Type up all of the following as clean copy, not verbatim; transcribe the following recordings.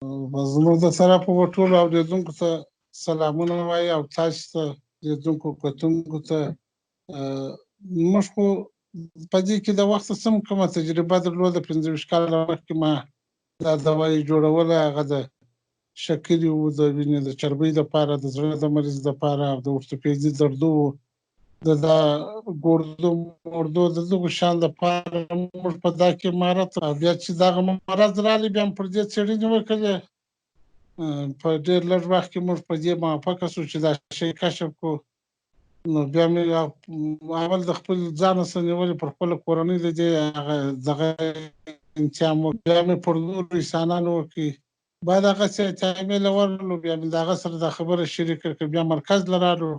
زموږ د طرفه به ټولو اورېدونکو ته سلامونه وایي او تاسو ته لیدونکو کتونکو ته. موږ خو په دې کې د وخت سم کومه تجربه درلوده. 25 کاله مخکې ما دا دوایي جوړوله، هغه د شکرې و، د وینې د چربۍ دپاره، د زړه د مریض دپاره او د ارتوپیدي دردو، د دا ګردو مردو د دغو شان دپاره موږ په دا کې مهارت. بیا چې دغه مرض راغلی، بیا پر دې څېړنې وکړې. په ډېر لږ وخت کې موږ په دې موافقه شو چې دا شی کشف کړو. نو بیا مې اول د خپل ځانه سره نیولې پر خپله کورنۍ د دې هغه دغه امتحان وکړ، بیا مې پر نورو انسانانو وکړي. بعد هغسې اعتیامې له ورغلو، بیا مې د هغه سره دا خبره شریکه کړه. بیا مرکز له راغلو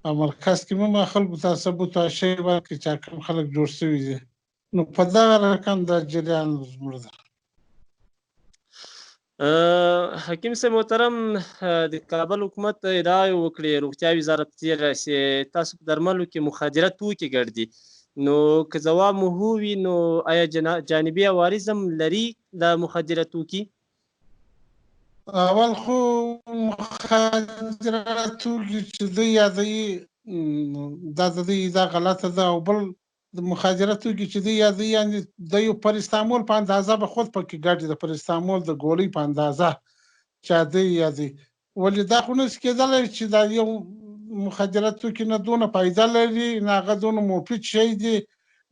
او مرکز کې مې خلکو ته ثبوت او شی ورکړي چې کوم خلک جوړ شوي دي. نو په دغه رقم دا جریان زموږ ده. حکیم صاحب محترم، د کابل حکومت ادعا وکړې، روغتیا وزارت تېره چې تاسو په درملو کې مخدره توکي ګډ دي، نو که ځواب مو هو وي، نو آیا جانبي عوارض هم لري دا مخدره توکي؟ اول خو مخدره توکي چې دوی یادوي، دا د دوی دا غلطه ده. او بل د مخدره توکي چې دوی یادوي، یعنې د یو پرستامول په اندازه به خود پکې ګډ د پرستامول د ګولۍ په اندازه چې دوی یادوي. ولې دا خو نه شي کېدلی چې دا یو مخدره توکي نه دونه فایده لري، نه هغه دونه مفید شی دی،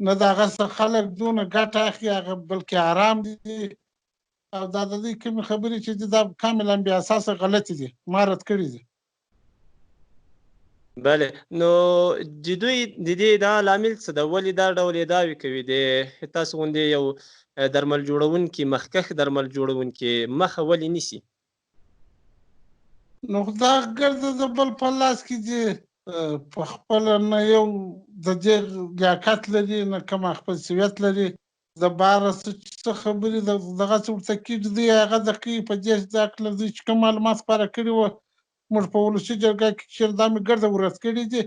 نه د هغه څخه خلک دونه ګټه اخلي، هغه بلکې حرام دي. او دا د دوی کومې خبرې چې دي، دا کاملا بې اساسه غلطې دي، ما رد کړي دي. بله، نو د دوی د دې ادعا لامل څه ده؟ ولې دا ډول ادعاوې کوي؟ د تاسو غوندې یو درمل جوړونکي، مخکښ درمل جوړونکي مخه ولې نیسي؟ نو دا ګرده د بل په لاس کې دي، په خپله نه یو د دې لیاقت لري، نه کوم خپل سویت لري. د بهره څه خبرې دغه څه ورته کېږي، دوی هغه دقیق په دې هکله دوی چې کوم معلومات خپاره کړي وو موږ په ولسي جرګه کې چې دا مې ګرده ورد کړي دي.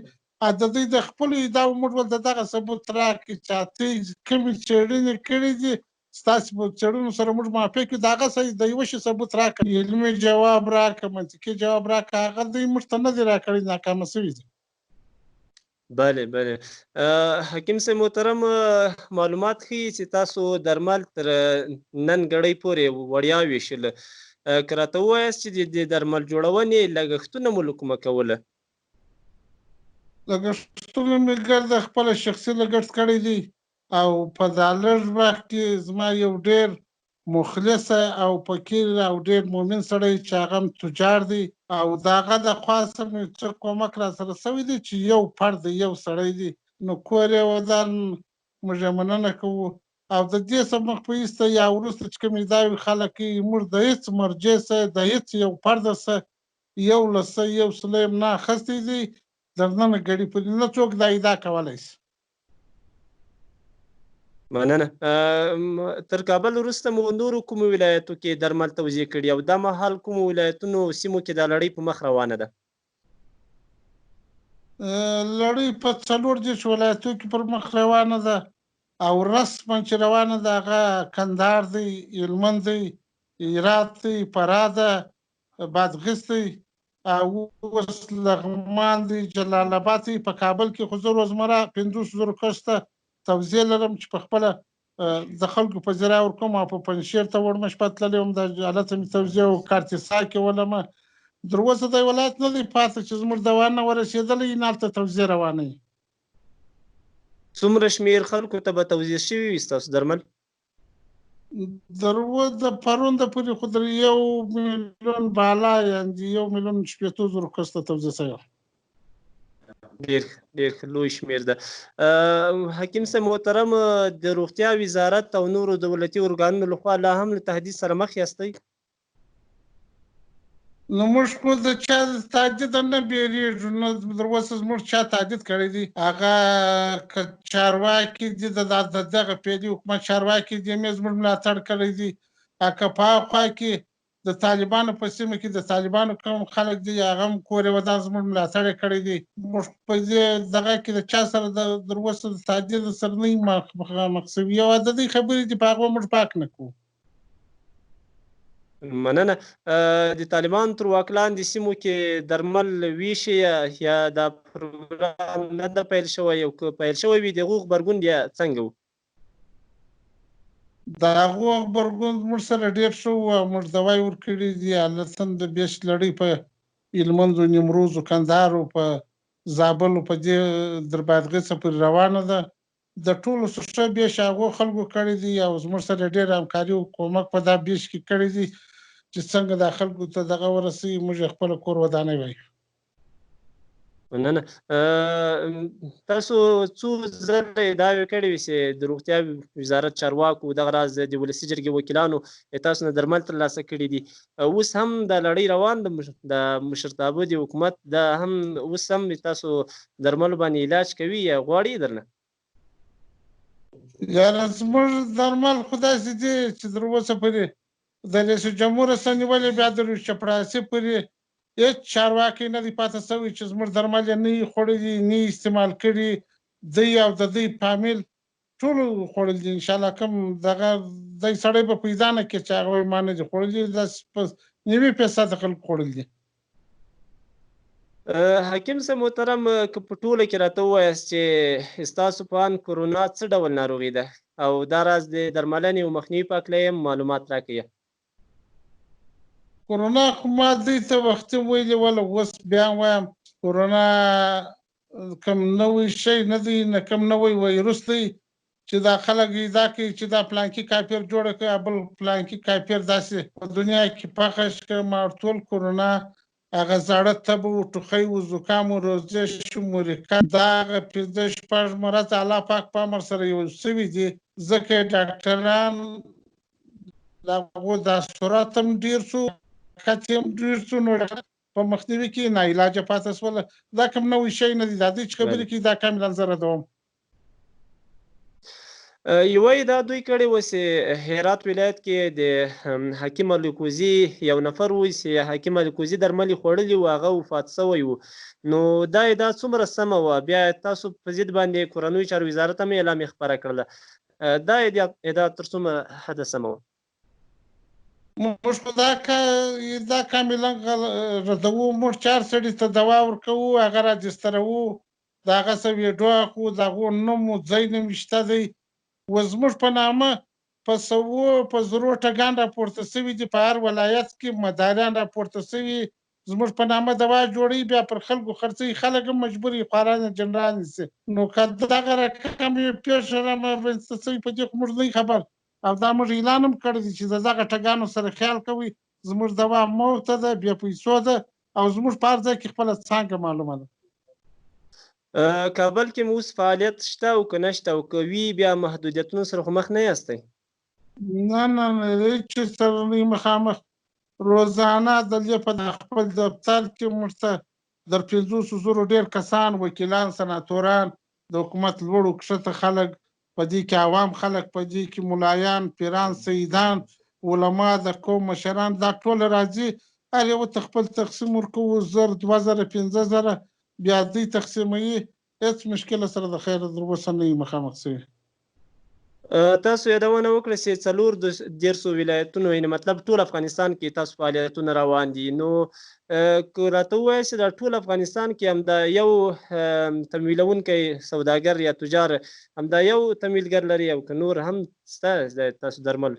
د دوی د خپلو ادعاوو موږ ورته دغه ثبوت راکړي چې دوی کومې څېړنې کړي دي، ستاسې په څېړنو سره موږ موافق یو، د هغه څه د یوه شي ثبوت راکړه، علمي جواب راکړه، منطقي جواب راکړه. هغه دوی موږ ته نه دی راکړی، ناکامه شوي دي. بله بله، حکیم صاحب محترم، معلومات ښیي چې تاسو درمل تر نن ګړۍ پورې وړیا ویشل. که راته ووایاست چې د درمل جوړونې لګښتونه مو له کومه کوله؟ لګښتونه مې ګرده خپله شخصي لګښت کړی دی. او په دا لږ وخت کې زما یو ډېر مخلص او فقیر او ډېر مؤمن سړی چې هغه هم تجار دی، او د هغه د خوا څخه مې څه کومک را سره شوی دی چې یو فرد دی، یو سړی دی، نو کور یې ودان، موږ یې مننه کوو. او د دې څخه مخ په ایسته یا وروسته چې کومې ادعاوې خلک کوي، موږ د هېڅ مرجع څخه، د هېڅ یو فرد څخه یو له څه یو سلی هم نه اخیستی دی تر ننه ګړي پورې، نه څوک دا ادعا کولی شي. مننه. تر کابل وروسته مو نورو کومو ولایتو کې درمل توزیع کړي او دا مهال کومو ولایتونو سیمو کې دا لړۍ په مخ روانه ده؟ لړۍ په 34 ولایتو کې پر مخ روانه ده او رسما چې روانه ده هغه کندهار دی، هلمند دی، هرات دی، فراه ده، بادغیس دی، او اوس لغمان دی، جلال آباد دی. په کابل کې خو زه روزمره 50 زرو کس ته توزیع لرم چې په خپله د خلکو په ذرا ورکوم. او په پنجشیر ته وړمه شپه تللی وم، د هلته مې توزیع او کارتیسا کې ولمه. تر اوسه د ولایت نه دی پاتې چې زموږ دوا نه ورسېدلی، نه هلته توزیع روانه وي. څومره شمېر خلکو ته به توزیع شوي وي ستاسو درمل؟ در د پرون د پورې خو در 1 میلیون بالا، یعنې 1,060,000 کس ته توزیع شوی. ډېر ډېر لوی شمېر ده. حکیم صاحب محترم، د روغتیا وزارت او نورو دولتي ارګانونو لخوا لا هم له تهدید سره مخ یاستئ؟ نو موږ خو د چا د تهدید نه بیریږو، نو تر اوسه زموږ چا تهدید کړی دی. هغه که چارواکي دي، د دغه فعلي حکومت چارواکي دي، مې زموږ ملاتړ کړی دی. که په هاخوا کې د طالبانو په سیمه کې د طالبانو کوم خلک دي، هغه هم کور یې ودان، زموږ ملاتړ یې کړی دی. موږ په دې دغه کې د چا سره د تر اوسه د تهدید سره نه یو مخامخ شوي. یو د دوی خبرې دي، په هغو موږ پاک نه کوو. مننه. د طالبانو تر واک لاندې سیمو کې درمل ویشي یا دا پروګرام نه ده پیل شوی، او که پیل شوی وي د هغو غبرګون بیا څنګه و؟ د هغو غبرګون موږ سره ډېر ښه و او موږ دوای ورکړي دي. هلته د بیش لړۍ په هلمندو، نیمروزو، کندهارو، په زابلو، په دې دربادغیسه پورې روانه ده. د ټولو څخه ښه بیش هغو خلکو کړی دی او زموږ سره ډېره همکاري او کومک په دا بیش کې کړی دی چې څنګه دا خلکو ته دغه ورسوي. موږ یې خپله کور ودانۍ وایو. مننه. تاسو څو ځله ادعاوې کړې وې چې د روغتیا وزارت چارواکو، دغه راز د ولسي جرګې وکیلانو تاسو نه درمل ترلاسه کړي دي. اوس هم دا لړۍ روان ده، د مشرتابه د حکومت دا هم اوس هم تاسو درملو باندې علاج کوي یا غواړي درنه؟ یاره زموږ درمل خو داسې دي چې تر اوسه پورې د رئیس جمهور څخه نیولې بیا د رئیس چپړاسي پورې هېڅ چارواکی نه دی پاتې شوی چې زموږ درمل یې نه یي خوړلي، نه یي استعمال کړي. دی او د دوی فامیل ټولو خوړلي دي. انشاءالله کوم دغه دی سړی به پیدا نه کړي چې هغه وایي ما نه دي خوړلي. داسې په 90% خلکو خوړلي دي. حکیم صاحب محترم، که په ټوله کې راته ووایاست چې ستاسو په اند کرونا څه ډول ناروغي ده او دا راز د درملنې او مخنیوي په هکله یې هم معلومات راکړئ. کرونا خو ما دوی ته وختي ویلي ول، اوس بیا هم وایم کرونا کوم نوی شی نه دی، نه کوم نوی ویروس دی چې دا خلک ادعا کوي چې دا پلانکي کافر جوړه کړه، بل پلانکي کافر داسې په دنیا کې پخش کړه. ما ورته وویل کرونا هغه زاړه تبه و، ټوخی و، زکام و، روزش و، مورکه، دا هغه پنځه شپږ مرض الله پاک په امر سره یو شوي دي، ځکه ډاکټران د هغو دا سرعت هم ډېر شو، کچ یې هم ډېر شو، نو په مخنیوي کې ناعلاجه پاتې شوله. دا کوم نوی شی نه دی، دا دوی چې خبرې کوي دا کاملا زه ردوم. یوه یې دا دوی کړې وه چې هرات ولایت کې د حکیم الکوزي یو نفر و چې حکیم الکوزي درمل یې خوړلي وو، هغه وفات شوی و. نو دا ادعا څومره سمه وه؟ بیا تاسو په ضد باندې کورنیو چارو وزارت هم اعلامیه خپره کړله، دا ادعا تر څومره حده سمه وه؟ موږ خو دا کاملا ردوو. موږ چې هر سړي ته دوا ورکوو هغه راجستروو، د هغه څه ویډیو اخلو، د هغو نوم و ځای نوم شته دی. و زموږ په نامه په سوو په زرو ټګان راپورته شوي دي، په هر ولایت کې مداریان راپورته شوي، زموږ په نامه دوا جوړوي، بیا پر خلکو خرڅوي، خلک هم مجبور وي، خواران یې جنرال نیسي. نو که دغه رقم یې پېښه رامنځته شوې په دې خو موږ نه یو خبر، او دا موږ اعلان هم کړی دی چې د دغه ټګانو سره خیال کوئ، زموږ دوا مفته ده، بې پیسو ده، او زموږ په هر ځای کې خپله څانګه معلومه ده. کابل کې مو اوس فعالیت شته او که نشته، او که وي بیا محدودیتونو سره خو مخ نه یاستئ؟ نه نه نه، هېڅ سره نه یو مخامخ. روزانه د دې په خپل دفتر کې موږ ته در 50,000 ډېر کسان، وکیلان، سناتوران، د حکومت لوړو کښته خلک، په دې کې عوام خلک، په دې کې ملایان، پیران، سیدان، علما، د قوم مشران، دا ټول راځي. هر یو ته خپل تقسیم ورکوو، 1000، 2000، 5000، بیا دوی تقسیموي. هېڅ مشکل سره د خیره تر اوسه نه یو مخامخ شوي. تاسو یادونه وکړه چې 34 ولایتونو، یعنې مطلب ټول افغانستان کې تاسو فعالیتونه روان دي. نو که راته ووایاست چې دا ټول افغانستان کې همدا یو تمویلوونکی سوداګر یا تجار همدا یو تمویلګر لري او که نور هم شته تاسو درمل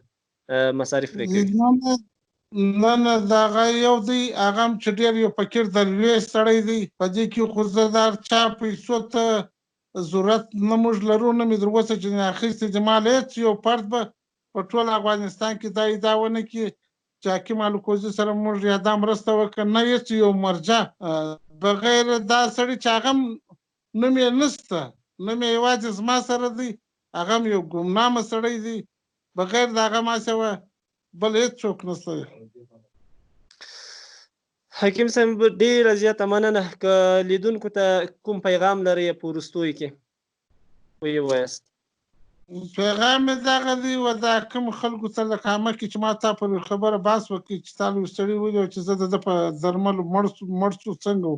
مصارف پرې کوي؟ نه نه، دا هغه یو دی، هغه هم چې ډېر یو فقیر دروېش سړی دی. په دې کې خو زه د هر چا پیسو ته ضرورت نه موږ لرو، نه مې تر اوسه چې نه اخیستې دي. ما له هېڅ یو فرد به په ټول افغانستان کې دا ادعا ونه کړي چې حکیم الکوزي سره موږ یا دا مرسته وکړه، نه هېڅ یو مرجع بغیر دا سړي چې هغه هم نوم یې نشته، نوم یې یوازې زما سره دی، هغه هم یو ګمنامه سړی دی، بغیر د هغه ما سوا بل هېڅ څوک نشته. حکیم صاحب ډېره زیاته مننه. که لیدونکو ته کوم پیغام لرئ په وروستیو کې ویې وایاست؟ پیغام مې دغه دی و دا کوم خلکو ته لکه مخکې چې ما تا پر خبره بحث وکړ چې تا له سړي ولید چې زه د ده په درملو مړ شو څنګه و،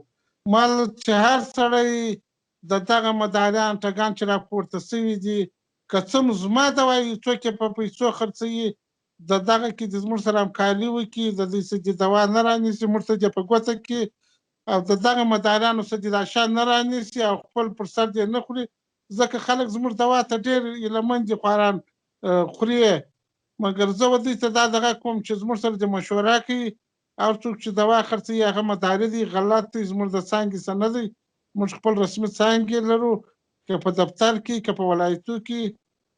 ما چې هر سړی د دغه مداریان ټګان چې راپورته شوي دي، که څه هم زما دوا یې څوک یې په پیسو خرڅوي، د دغه کې د زموږ سره همکاري وکړي، د دوی څه دې دوا نه رانیسي، موږ ته دې په ګوته کړي او د دغه مداریانو څه دې دا شیان نه رانیسي او خپل پر سر دې نه خوري، ځکه خلک زموږ دوا ته ډېر هیله من دي، خواران خوري یې. مګر زه و دوی ته دا دغه کوم چې زموږ سره دې مشوره کوي. هر څوک چې دوا خرڅوي هغه مداري دی، غلط دی، زموږ د څانګې څه نه دی. موږ خپل رسمي څانګې لرو، که په دفتر کې که په ولایتو کې،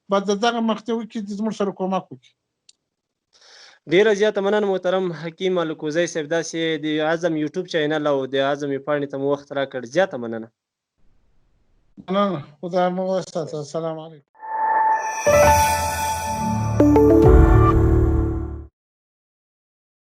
باید د دغه مخنیوي کې دې زموږ سره کومک وکړي. ډیره زیاته مننه محترم حکیم الکوزی صاحب، داسې د عزم یوټیوب چینل او د عزم پاڼې ته مو وخت راکړ، زیاته مننه. مننه، خدای مو وساته. السلام علیکم.